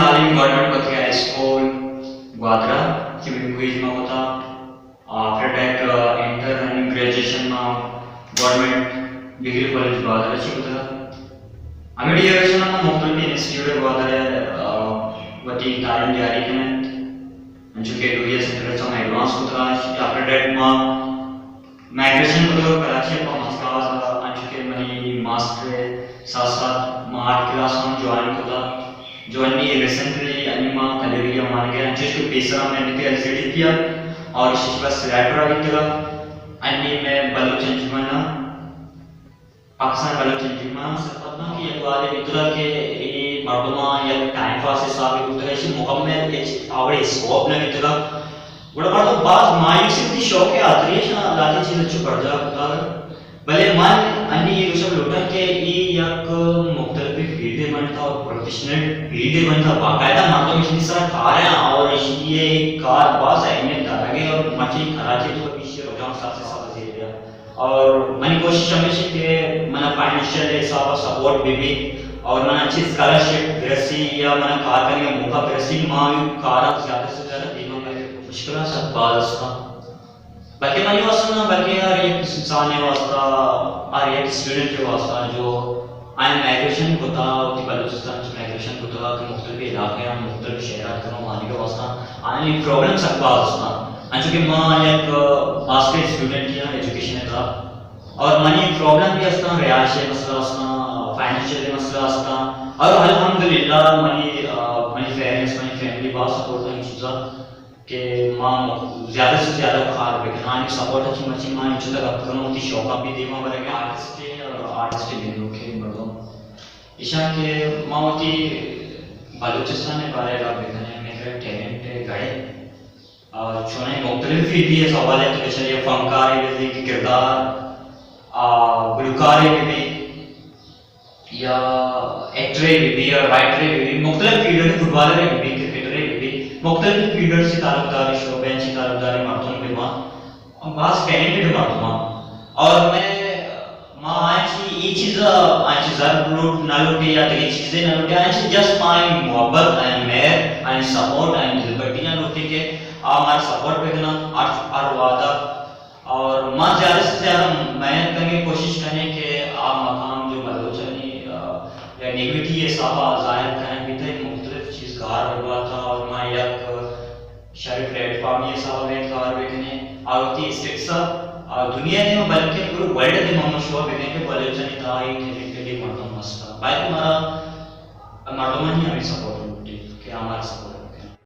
تعلیم گورنمنٹ پتری high school Gwadar ءَ، کہ منی کوئیج ما کتا، after that inter and graduation ما گورنمنٹ ڈگری کالج گوادر ءَ چی کتگ۔ ہمے ڈیویژن ءَ ما مختلف انسٹیٹیوٹ گوادر ءَ، آ، وتی تعلیم جاری کنت، انچو کہ ڈوئیا سینٹر ءَ چہ ما ایڈوانس کتگ، آفٹر ڈیٹ ما مائگریشن کتگ کراچی ءَ پہ ماسٹرز ءَ، انچو کہ منی ماسٹر ءِ ساتھ ساتھ ما آرٹ کلاس ہم جوائن کتا۔ جو انی ریسنٹلی انی ما کلیوری ءَ وانگ ءَ، انچوش کہ پیسر ءَ مئے بیتگ ایل سی ڈی پی ءَ اور شش بس سلیٹ ءَ بیتگ۔ انی مئے بلوچ انجمن ءَ، پاکستان بلوچ انجمن ءَ سرپد باں کہ یک وہدے بیتگ کہ اے مردماں یک ٹائم پاس حساب ءَ بوتگ، ایشی مکمل ہچ آوڑے اسکوپ نہ بیتگ۔ گڑا مردم باز مایوسی وتی شوق ءِ ہاترا ایشاں لہتے چیز انچو برجاہ کتگ۔ بلے من انی اے گوشگ لوٹاں کہ اے یک مختلف فیلڈے بنت اور پروفیشنل فیلڈے بنت، باقاعدہ مردم ایشی سرا کار ءَ اور ایشی ءِ کار باز اہمیت دارگ ءَ اور مرچی کراچی ءِ توکا ایشی ءِ رجحان سخت سخت زیادہ ءَ۔ اور منی کوشش ہمیش انت کہ منا فائنینشل حساب ءَ سپورٹ بہ بیت اور منا انچیں اسکالرشپ برسی یا منا کار کنگ ءِ موقع برسی، ما اے کار ءَ زیادہ سے زیادہ دیما کار کنگ ءِ کوشش کناں۔ سک باز استاں۔ بلکہ منی واسطہ نہ، بلکہ ہر یک انسان ءِ واسطہ، ہر یک اسٹوڈنٹ ءِ واسطہ جو آئی مائگریشن کتا، وتی بلوچستان چہ مائگریشن کتا کہ مختلف علاقے آں، مختلف شہرات کنا وانگ ءِ واسطہ، آئی پرابلم سک باز استاں۔ انچو کہ ما یک ماسٹر اسٹوڈنٹ آں ایجوکیشن ءِ تہا، اور منی پرابلم بھی استاں، رہائش ءِ مسئلہ استاں، فائنینشل مسئلہ استاں، اور الحمدللہ منی، آ، منی پیرنٹس، منی فیملی باز سپورٹ ایں چیزا کہ ما زیادہ سے زیادہ کار بکناں۔ آنی سپورٹ ءَ چہ مرچی ما انچو تک گپ کنوں، وتی شوقاں بھی دیما برگ ءَ۔ آرٹسٹ اور آرٹسٹ ءِ بنوکیں مردم ایشاں کہ ما وتی بلوچستان ءِ بارے ءَ گپ بکنیں، مئے کرا ٹیلنٹ گڑے، آ، چونیں مختلف فیلڈ ءِ سوال ءَ تو بچار یا فنکارے بہ بی کہ کردار، آ، گلوکارے بہ بی، یا ایکٹرے بہ بی یا رائٹرے بہ بی، مختلف فیلڈ ءَ، فٹبالرے بہ بی، کرکٹرے بہ بی، مختلف فیلڈ ءَ چہ تعلقدار، شعبہ ءَ چہ تعلقدار مردم بہ باں، باز ٹیلنٹڈ مردم آں۔ اور مئے، ما آیاں چہ اے چیز ءَ، آیاں چہ زر لوٹ نہ لوٹیں یا دگہ چیزے نہ لوٹیں، آیاں چہ جسٹ ما آیاں محبت، آیاں مہر، آیاں سپورٹ، آیاں دلبڈیاں لوٹیں کہ آ مارا سپورٹ بکناں ہر، ہر وہدا۔ اور ما زیادہ سے زیادہ محنت کنگے، کوشش کنیں کہ آ مقام جو بلوچانی، آ، یا نیگیٹی حساب ءَ ظاہر کنگ بیتہ، مختلف چیز گار بباتہ اور ما یک شریں پلیٹ فارمے حساب ءَ کار بکنیں اور وتی اسٹیٹس ءَ، آ، دنیا ءَ دیما بلکہ پورے ورلڈ ءَ دیما ما شو بکنیں کہ بلوچانی تہا اے ٹیلنٹڈ مردم ہستاں۔ باید مارا مردمانی ہمے سپورٹ